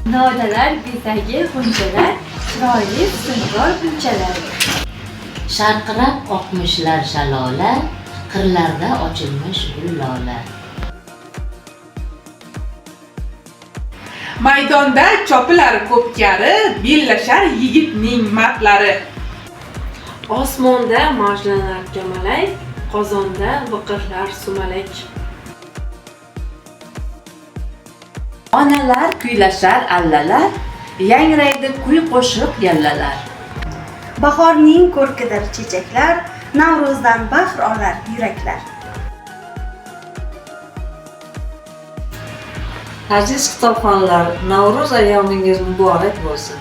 Novdalar bezagi g'unchalar, chiroyli husnkor bunchalar. Sharqirab oqmishlar shalola, qirlarda ochilmish gul lola. Maydonda chopilar ko'pkari, bellashar yigitning mardlari. Osmonda mavjlanar kamalak, qozonda viqirlar sumalak. Onalar kuylashar allalar, yangraydi kuy qo'shiq yallalar. Bahorning ko'rkidir chechaklar, Navro'zdan bahr olar yuraklar. Aziz kitobxonlar, Navro'z ayyomingiz muborak bo'lsin.